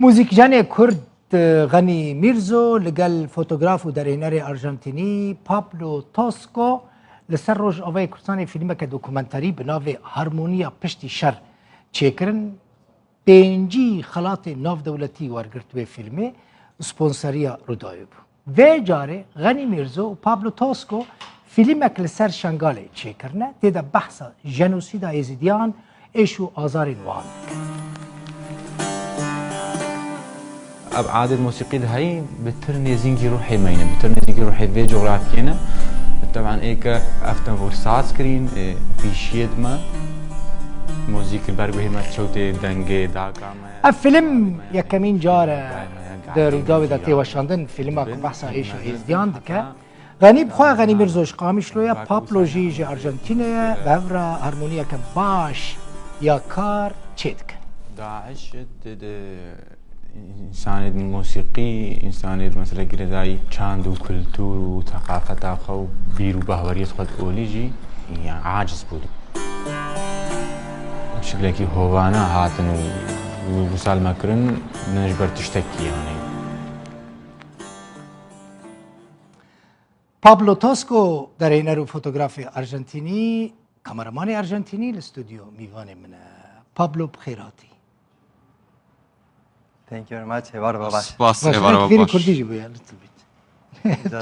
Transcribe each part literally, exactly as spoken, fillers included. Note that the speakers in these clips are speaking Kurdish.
Muzîkjenê Kurd Xenî Mîrzo li gel fotograf û derhênerê Arjantînî Pablo Tosco li ser Rojavayê Kurdistanê fîlmeke dokumenterî bi navê Harmoniya Piştî Şer çêkirin. Pêncî xelatê navdewletî wergirt wê fîlmê, sponseriya Rûdawê bû. Vê carê Xenî Mîrzo û Pablo Tosco fîlmek li ser Şengalê çêkirine, tê de behsa jenosîda Êzidiyan, êş û azarên wan dike. Ev adê di mosîqî de heyî bi tir nêzîngî ruhê me yîne, bi tir nêzîngî ruhê vê coxrafiyê ne. Teban ê ke ev tevor saz kirîn, ê, pîşiyê di me. Mozîk li ber guhê me çewtê dengê daka me. Ev film yekemîn car e di Rûdawê de tê weşandin, filma ku behsa êş û êzdiyan dike. Xenî bi xwe Xenî Mîrzo ji Qamişlo ye, Pablo jî ji Arjantînê ye, bi hev re harmoniyeke baş ya kar çêdikin. Daiş di, di însanê di mosîqî, însanê di mesela girêdayî çand û kultur û teqafeta xwe û bîr û bahweriyê xwe di olî jî, yan aciz bû. Şiklekî hovana hatin û, û wisal me kirin, ne ji ber tiştekî, yanî. Pablo Tosco, derhêner û fotografê Arjantînî, kameramanê Arjantînî li stûdyo mîvanê min e. Pablo, bi xêr hatî. Thank you very much. Heval babaş. Spas, heval babaş. Fêrî kurdî jî bûye, little bit.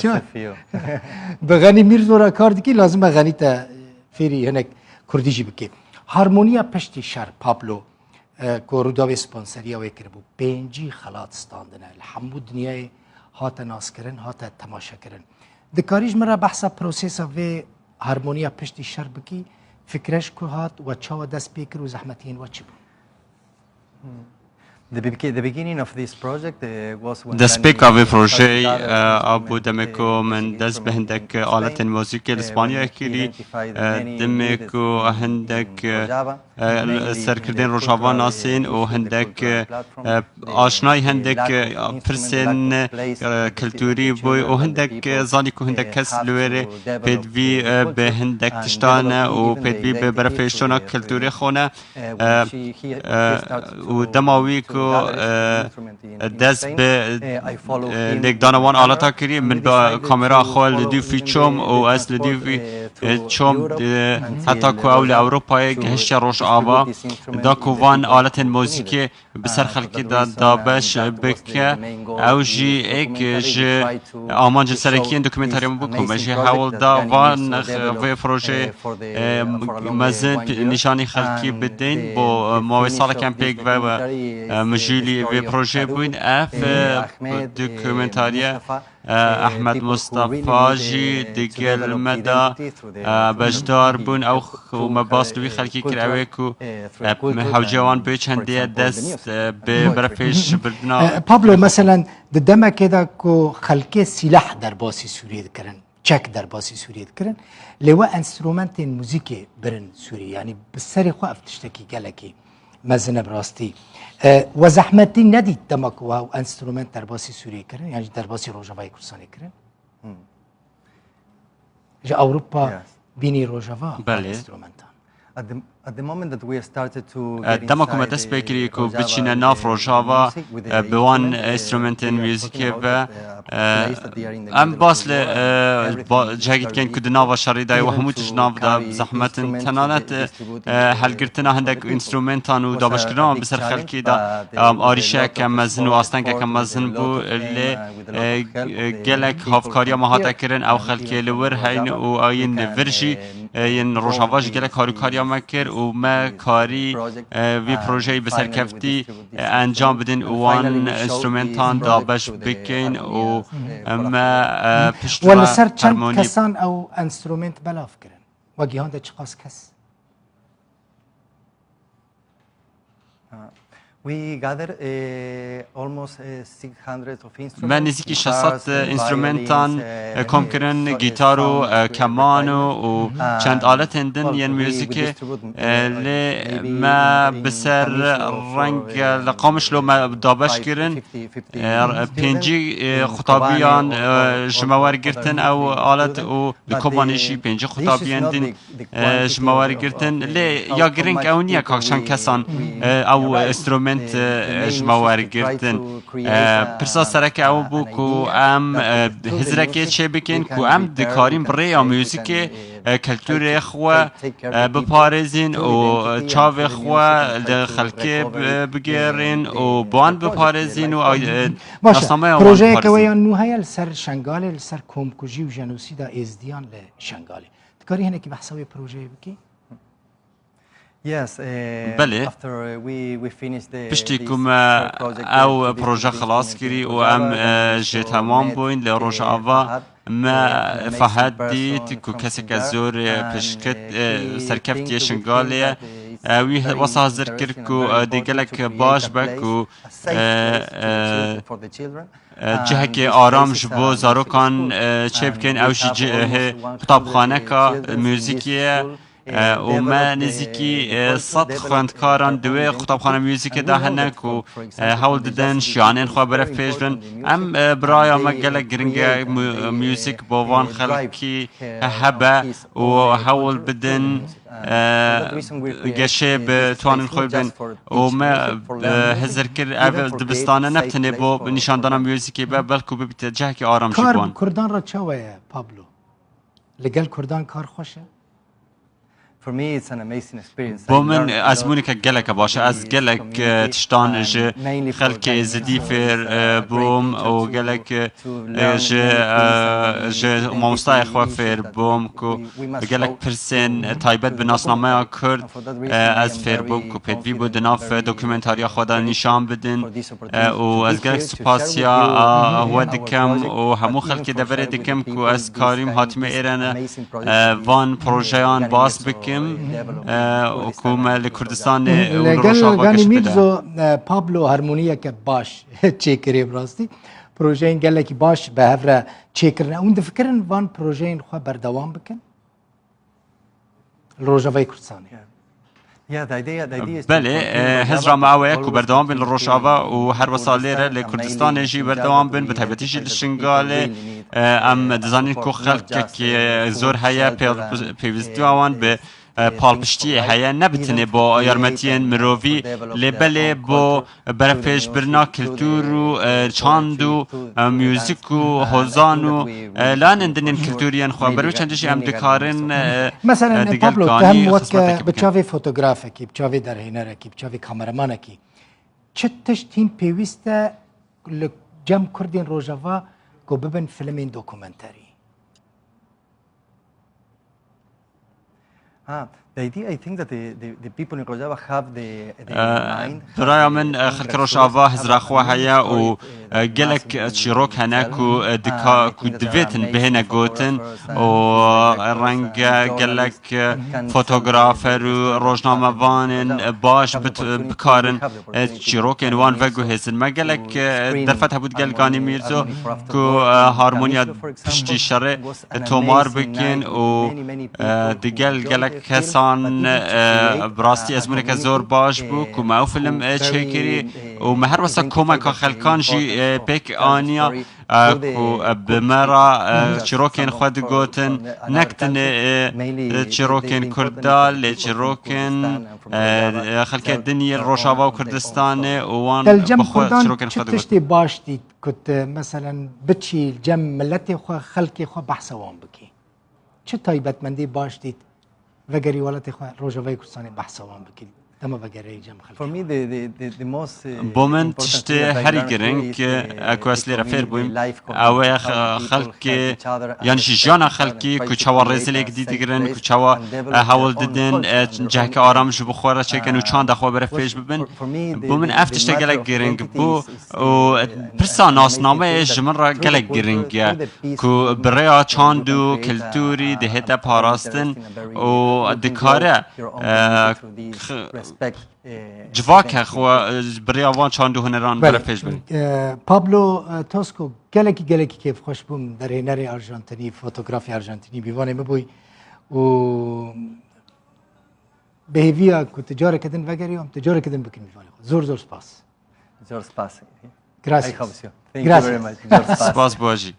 Just a few. Bi Xenî Mîrzo re kar dikî, lazim e Xenî te fêrî hinek kurdî jî bikî. Harmoniya Piştî Şer, Pablo, e, ku Rûdawê sponseriya wê kiribû, pêncî xelat standine. Li hemû dinyayê hate naskirin, hate temaşekirin. Dikarî ji min re behsa prosesa vê Harmoniya Piştî Şer bikî, fikre ji ku hat, we çawa dest pê kir û zehmetiyên we çi bûn? Destpêka vê projeyê, e, a bû demê ku min dest bi hindek aletên muzîkê li Spanyayê kirî, e, demê ku hindek, e, serkirdên Rojava nasên û hindek, e, aşnayî hindek, e, pirsên, e, kulturî bûy û hindek, e, zanî ku hindek kes li wê rê pêdivî, e, bi hindek tiştan e û pêdivî bi berefêşona kulturê xwe ne. E, e, û dema wî ku, e, dest bi, e, lêkdana wan aleta kirî, min bi kamera xwe li dû vî çom û ez li dû vî, e, çom, e, heta ku ew li Ewropayê gihiştiye Rojava, da ku van aletên muzîkê bi ser xelkê de dabeş bike. Ew jî êk ji amancên serekî yên dokumentarê min bû ku me jî hewl da van vê projeyê, e, mezin nîşanî xelkî bidin. Bo, e, mawê salek em pêk ve, e, mijûlî vê projeyê bûn. Ev, e, dokumentariye, e, Ehmed Mustafa jî di gel me de, e, beşdar bûn. Ew û me bas li wî xelkî kir, ew ê ku, e, me hewce wan bê çendê ye dest, e, bi berefêş birdina. E, Pablo, meselen, di demekê de ku xelkê sîleh derbasî Sûriyê dikirin, çek derbasî Sûriyê dikirin, lê we enstrumentên muzîkê birin Sûriyê, yanî bi serê xwe ev tiştekî gelekî mezin e bi rastî. E, we zehmetî nedît dema ku we ew enstrument derbasî Sûriyê kirin, yan jî derbasî Rojavayê Kurdistanê kirin? Ji Ewropa bînî Rojava enstrumentan. Dema ku me dest pê kirî ku biçîne nav Rojava, e, bi wan enstrumentên muzîkê ve, e, em bas li, e, cihekî dikeyn ku di nava şerî de ye û hemû tişt nav de zehmet in. Tenanet, e, helgirtina hindek enstrumentan û dabeşkirina wan bi ser xelkê de, e, arîşeyeke mezin û astengeke mezin bû, lê, e, gelek havkariya me hate kirin, ew xelkê li wir heyn û ew yên li vir jî, e, yên Rojava jî gelek harîkariya me kir û me karî, e, vî projeyî bi serkeftî, e, encam bidin û wan enstrumentan dabeş bikin û me, e, pişt we li ser çend kesan ew enstrument belav kirin? We gihande çiqas kes? Me nêzîkî şeş sed enstrumentan kom kirin, gîtar û keman û çend aletên din yên muzîkê, lê me bi ser reng li Qamişlo me dabeş kirin. Pêncî qutabiyan ji me wergirtin ew alet û li Kobanê jî pêncî qutabiyên din ji me wergirtin. Lê ya girîng ew niye ka çend kesan ew enstrument Ji me wergirtin. Pirsa sereke ew bû ku em hizrekê çê bikin ku em dikarîn bi rêya muzîkê kulturê xwe biparêzin û çavê xwe li xelkê bigêrin û bi wan biparêzin û nasnameya wan biparêzin. Projeyeke we ya nû heye li ser Şengalê, li ser komkujî û jenosîda Êzdiyan li Şengalê. Dikarî hinekî behsa wê projeyê bikî? Belê. Piştî ku me ew proje xilas kirî û em jê temam bûyn li Rojava, me Fahed dît ku keseke zor pişket serkeftiye Şingalê ye. Wî wesa hazir kir ku dê gelek baş be ku cihekê aram ji bo zarokan çê bikin. Ew jî cihê qutabxaneka muzîkê ye. Û me nêzîkî sed xwendkaran di wê qutabxane muzîkê de hene ku hewl didin şiyanên xwe berevpêş bin. Em biraya me gelek giring e, muzîk bo van xelkî hebe û hewl bidin geşê bi toanên xwe bin. Û me hizir kir ev dibistane ne tenê bo nîşandana muzîkê be, belku bibîte cihekî aram jî bo wan. Kar bi Kurdan re çawa ye, Pablo? Li gel Kurdan kar xweş e? Bo min ezmûneke geleke baş e. Ez gelek tiştan ji xelkê Êzidî fêr bûm û gelek ji ji mamostayê xwe fêr bûm ku gelek pirsên taybet bi nasnameya Kurd ez fêr bûm ku pêdivî bû di nav dokumentariya xwe de nîşan bidin. Û ez gelek spasiya we dikim û hemû xelkê deverê dikim ku ez karîm hatime êrene van projeyan bas bikim û ku me li Kurdistanê û li Rojava geş bide. Mirzo, Pablo harmoniyeke baş çêkirê bi rastî. Projeyên gelekî baş bi hev re çêkirine. Hûn difikirin van projeyên xwe berdewam bikin? Li Rojavayê Kurdistanê. Belê, hizra me ew e ku berdewam bin li Rojava û her wesa lêre li Kurdistanê jî berdewam bin, bi taybetî jî li Şingalê. Em dizanin ku xelkek zor heye, pêwîstiya wan bi palpiştiyê heye, ne bi tenê bo yarmetiyên mirovî, lê belê bo berevpêşbirina kultur û çand û muzîk û hozan û lanin dinên kulturiyên xwe. Ber wê çendê jî em dikarin. Meselen, Pablo, tu hem wek bi çavê fotografekî, bi çavê derhênerekî, bi çavê kameramanekî, çi tişt hîn pêwîst e li cem Kurdên Rojava ku bibin filmên dokumenterî? Biraya min, xelkê Rojava hizra xwe heye û gelek çîrok hene ku dika ku divêtin bihêne gotin û renge gelek fotografer û rojnamevanên baş bikarin çîrokên wan veguhêzin. Me gelek derfet hebû digel Ganî Mîrzo ku harmoniya piştî şerê tomar bikin û digel gelek kesan bi rastî ezmûneke zor baş bû ku me ew film çêkirî û me her wesa komeka xelkan jî pêk aniya. Ku bi me re çîrokên xwe digotin, nek tenê çîrokên Kurda, lê çîrokên xelkê din yê Rojava û Kurdistanê û wan bi xwe çîrokên xwe digotin. Tiştê baş dît ku tu, meselen, biçî cem miletê xwe, xelkê xwe behsa wan bikî? Çi taybetmendî baş dît vegerî welatê xwe, Rojavayê Kurdistanê behsa wan bikî? Dema vegereyî cem xelkê. Bo min tiştê herî giring ku ez lê re fêr bûyim, ew e xelkê, yan jî jiyana xelkî ku çawa rêzê li yekdî digirin, ku çawa hewl didin ciheke aram ji bo xwe re çêkin û çanda xwe berevpêş bibin. Bo min ev tişte gelek giring bû û pirsa nasnameyê ji min re gelek giring e ku bi rêya çand û kulturî dihête parastin û dikare civake xwe bi rêya van çand û huneran berevpêş bibe. Pablo Tosco, gelekî, gelekî kêfxweş bûm, derhênerê Arjantinî, fotografê Arjantinî, mîvanê min bûy û bi hêviya ku tu careke din vegerî, em tu careke din bikin mîvanê xwe. Zor zor spas. Zor spas. Gracias. Spas bo jî.